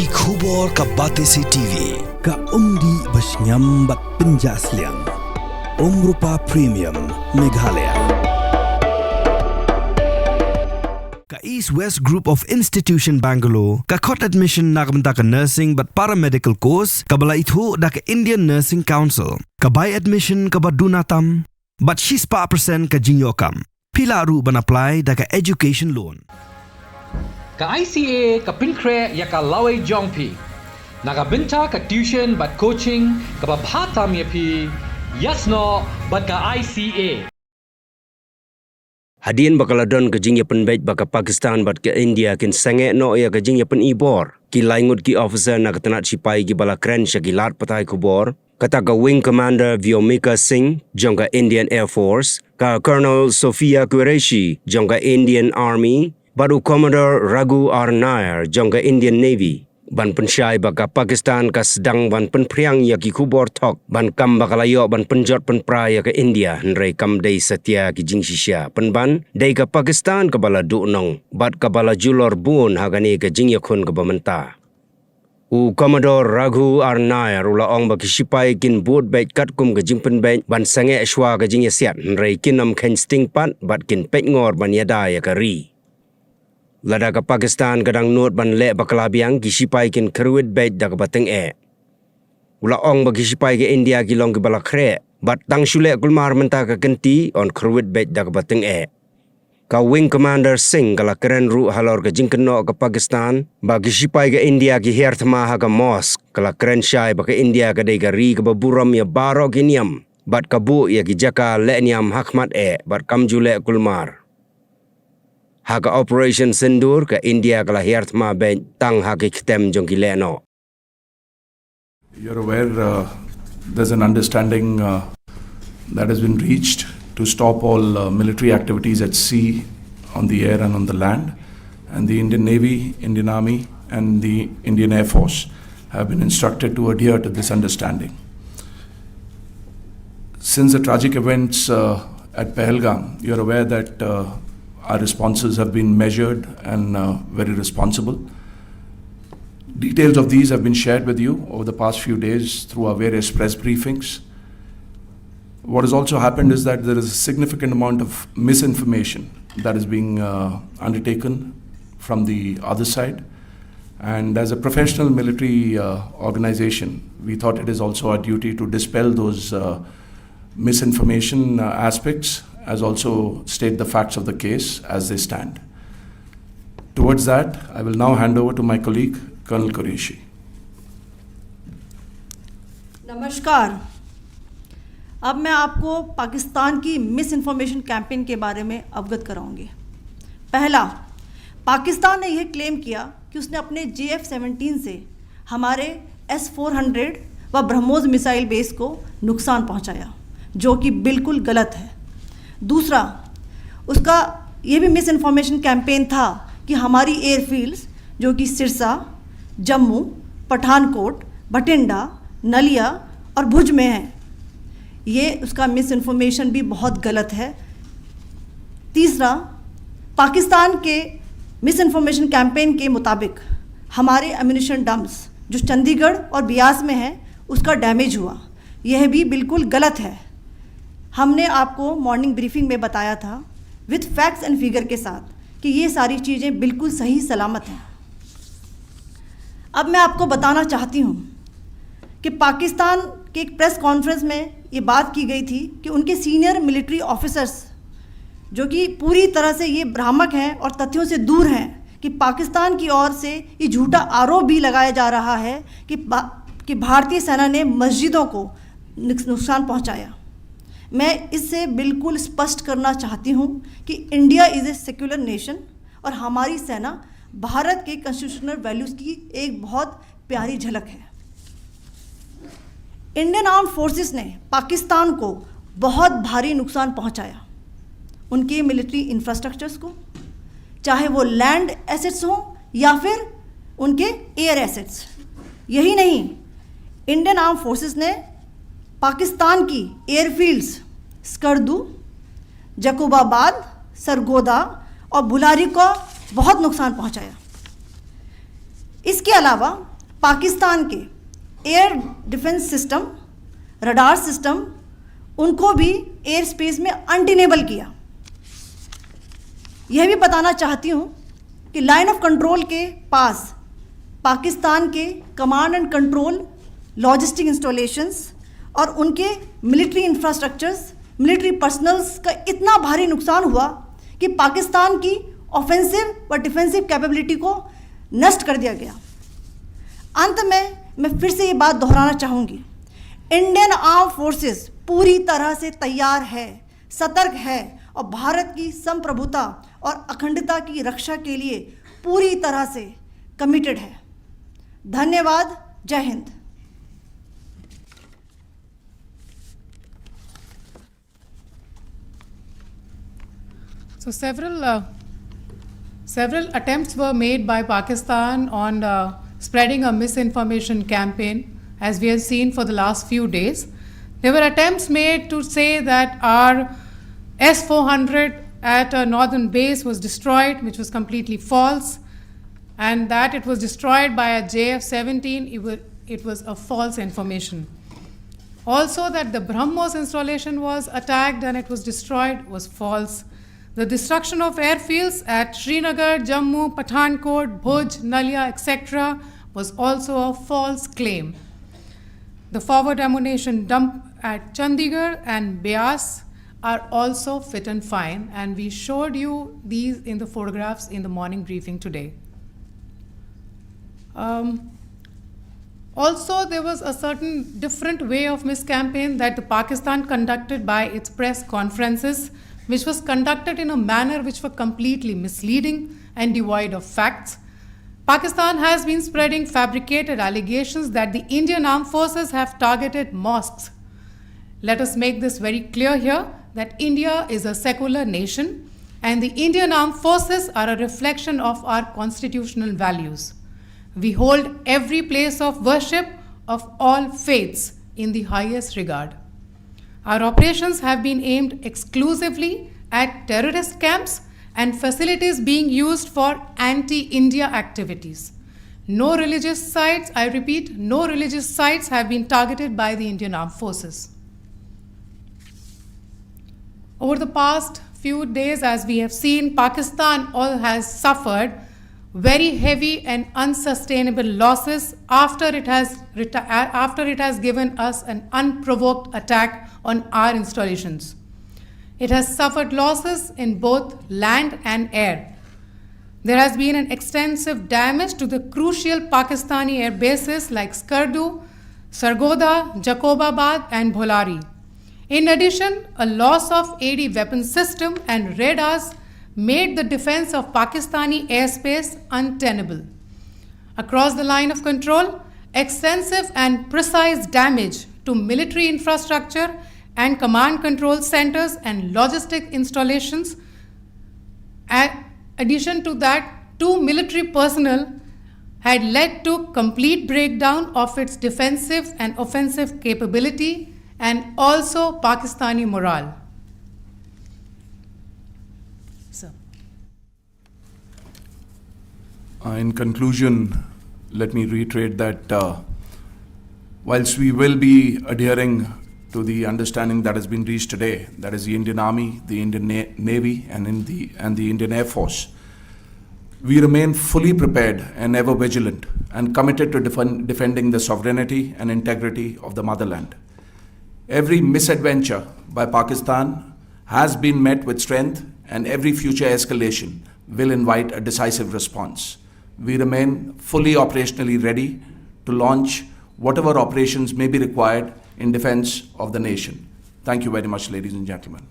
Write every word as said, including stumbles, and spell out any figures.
Ki khubor ka Batesi T V, ka umdih ba shngiam bad pynjah sliang. Umrupa Premium, Meghalaya. Ka East West Group of Institution Bangalore, ka khot admission na ka bynta ka nursing bad paramedical course, kaba la ithuh da ka Indian Nursing Council, ka bai admission kaba duna tam, bad shispah percent ka jingïoh kam. Phi lah ruh ban apply da ka education loan. Ka I C A ka pynkhreh ïa ka lawei jong phi na ka bynta ka tuition bad coaching kaba bha tam ïa phi, ïasnoh bad ka I C A. Hadien ba ka la don ka jingïapynbeit ba ka Pakistan bad ka India kin sangeh noh ïa ka jingïapynibor, ki lai ngut ki officer na ka tnat shipai kiba la kren sha ki lad pathai khubor, kata ka Wing Commander Vyomika Singh jong ka Indian Air Force, ka Colonel Sophia Qureshi jong ka Indian Army, bad u Commodore Raghu R Nair jong ka Indian Navy, ban pynshai ba ka Pakistan ka sdang ban pynphriang ïa ki khubor thok, ban kam ba ka la ïoh ban pynjot pynpra ïa ka India, hynrei kam dei satia ki jingshisha. Pynban, dei ka Pakistan kaba la duhnong, bad kaba la julor bun ha kane ka jingïakhun kaba mynta. U Commodore Raghu R Nair u la ong ba ki shipai kin bud beit katkum ka jingpynbeit ban sangeh shuwa ka jingïasiat, hynrei kin ym kheiñ sting pat bad kin peit ngor ban ïada ïa ka ri. Lada ka Pakistan ka dang nud ban leh bakla biang, ki shipai kin kyrwit beit da kaba tyngeh. U la ong ba ki shipai ka India ki long kiba la khreh, bad tang shu leh kulmar mynta ka kynti, yn kyrwit beit da kaba tyngeh. Ka Wing Commander Singh ka la kren ruh halor ka jingkynnoh ka Pakistan ba ki shipai ka India ki hiar thma ha ka mosque, ka la kren shai ba ka India ka dei ka ri kaba burom ïa baroh ki niam, bad ka buh ïa ki jaka leh niam ha khmat eh, bad kam ju leh kulmar. Ha ka Operation Sindoor, ka India ka la hiar thma beit tang ha ki ktem jong ki lehnoh. You're aware, uh, there's an understanding, uh, that has been reached to stop all, uh, military activities at sea, on the air and on the land. And the Indian Navy, Indian Army, and the Indian Air Force have been instructed to adhere to this understanding. Since the tragic events, uh, at Pahalgam, you're aware that, uh, our responses have been measured and, uh, very responsible. Details of these have been shared with you over the past few days through our various press briefings. What has also happened is that there is a significant amount of misinformation that is being, uh, undertaken from the other side. And as a professional military, uh, organization, we thought it is also our duty to dispel those, uh, misinformation, uh, aspects, as also state the facts of the case as they stand. Towards that, I will now hand over to my colleague, Colonel Qureshi. नमस्कार। अब मैं आपको पाकिस्तान की मिस इन्फॉर्मेशन कैंपेन के बारे में अवगत कराऊंगी। पहला, पाकिस्तान ने यह क्लेम किया कि उसने अपने जे एफ सेवनटीन से हमारे एस फ़ोर हंड्रेड व ब्रह्मोस मिसाइल बेस को नुकसान पहुंचाया, जो कि बिल्कुल गलत है। दूसरा, उसका ये भी मिस इन्फॉर्मेशन कैंपेन था कि हमारी एयरफील्ड्स, जो कि सिरसा, जम्मू, पठानकोट, बठिंडा, नलिया और भुज में हैं, ये उसका मिस इन्फॉर्मेशन भी बहुत गलत है। तीसरा, पाकिस्तान के मिस इन्फॉर्मेशन कैंपेन के मुताबिक हमारे एम्युनिशन डंप्स जो चंडीगढ़ और बियास में हैं, उसका डैमेज हुआ, यह भी बिल्कुल गलत है। हमने आपको मॉर्निंग ब्रीफिंग में बताया था विद फैक्ट्स एंड फिगर के साथ कि ये सारी चीज़ें बिल्कुल सही सलामत हैं। अब मैं आपको बताना चाहती हूँ कि पाकिस्तान के एक प्रेस कॉन्फ्रेंस में ये बात की गई थी कि उनके सीनियर मिलिट्री ऑफिसर्स, जो कि पूरी तरह से ये भ्रामक हैं और तथ्यों से दूर हैं, कि पाकिस्तान की ओर से ये झूठा आरोप भी लगाया जा रहा है कि बा-, कि भारतीय सेना ने मस्जिदों को नुक-, नुकसान पहुंचाया। मैं इससे बिल्कुल स्पष्ट करना चाहती हूं कि इंडिया इज़ ए सेक्युलर नेशन और हमारी सेना भारत के कॉन्स्टिट्यूशनल वैल्यूज़ की एक बहुत प्यारी झलक है। इंडियन आर्म्ड फोर्सेस ने पाकिस्तान को बहुत भारी नुकसान पहुंचाया, उनके मिलिट्री इंफ्रास्ट्रक्चर्स को, चाहे वो लैंड एसेट्स हों या फिर उनके एयर एसेट्स। यही नहीं, इंडियन आर्म्ड फोर्सेस ने पाकिस्तान की एयरफील्ड्स स्कर्दू, जैकोबाबाद, सरगोदा और बुलारी को बहुत नुकसान पहुंचाया। इसके अलावा पाकिस्तान के एयर डिफेंस सिस्टम, रडार सिस्टम, उनको भी एयर स्पेस में अनटेनेबल किया। यह भी बताना चाहती हूँ कि लाइन ऑफ कंट्रोल के पास पाकिस्तान के कमांड एंड कंट्रोल, लॉजिस्टिक इंस्टॉलेशंस और उनके मिलिट्री इंफ्रास्ट्रक्चर्स, मिलिट्री पर्सनल्स का इतना भारी नुकसान हुआ कि पाकिस्तान की ऑफेंसिव व डिफेंसिव कैपेबिलिटी को नष्ट कर दिया गया। अंत में मैं फिर से ये बात दोहराना चाहूँगी, इंडियन आर्म फोर्सेस पूरी तरह से तैयार है, सतर्क है और भारत की संप्रभुता और अखंडता की रक्षा के लिए पूरी तरह से कमिटेड है। धन्यवाद। जय हिंद। So several uh, several attempts were made by Pakistan on uh, spreading a misinformation campaign, as we have seen for the last few days. There were attempts made to say that our S four hundred at a northern base was destroyed, which was completely false, and that it was destroyed by a J F seventeen. It was, it was a false information. Also, that the BrahMos installation was attacked and it was destroyed was false. The destruction of airfields at Srinagar, Jammu, Pathankot, Bhuj, Nalia, et cetera was also a false claim. The forward ammunition dump at Chandigarh and Beas are also fit and fine, and we showed you these in the photographs in the morning briefing today. Um, also, there was a certain different way of miscampaign that the Pakistan conducted by its press conferences, which was conducted in a manner which were completely misleading and devoid of facts. Pakistan has been spreading fabricated allegations that the Indian armed forces have targeted mosques. Let us make this very clear here that India is a secular nation and the Indian armed forces are a reflection of our constitutional values. We hold every place of worship of all faiths in the highest regard. Our operations have been aimed exclusively at terrorist camps and facilities being used for anti India activities. No religious sites, I repeat, no religious sites have been targeted by the Indian armed forces. Over the past few days, as we have seen, Pakistan all has suffered very heavy and unsustainable losses after it has reti- after it has given us an unprovoked attack on our installations. It has suffered losses in both land and air. There has been an extensive damage to the crucial Pakistani air bases like Skardu, Sargodha, Jacobabad, and Bholari. In addition, a loss of A D weapon system and radars made the defense of Pakistani airspace untenable. Across the line of control, extensive and precise damage to military infrastructure and command control centers and logistic installations. In addition to that, two military personnel had led to complete breakdown of its defensive and offensive capability and also Pakistani morale. So, Uh, in conclusion, let me reiterate that uh, whilst we will be adhering to the understanding that has been reached today, that is the Indian Army, the Indian Na- Navy, and in the and the Indian Air Force, we remain fully prepared and ever vigilant and committed to defend, defending the sovereignty and integrity of the motherland. Every misadventure by Pakistan has been met with strength, and every future escalation will invite a decisive response. We remain fully operationally ready to launch whatever operations may be required in defense of the nation. Thank you very much, ladies and gentlemen.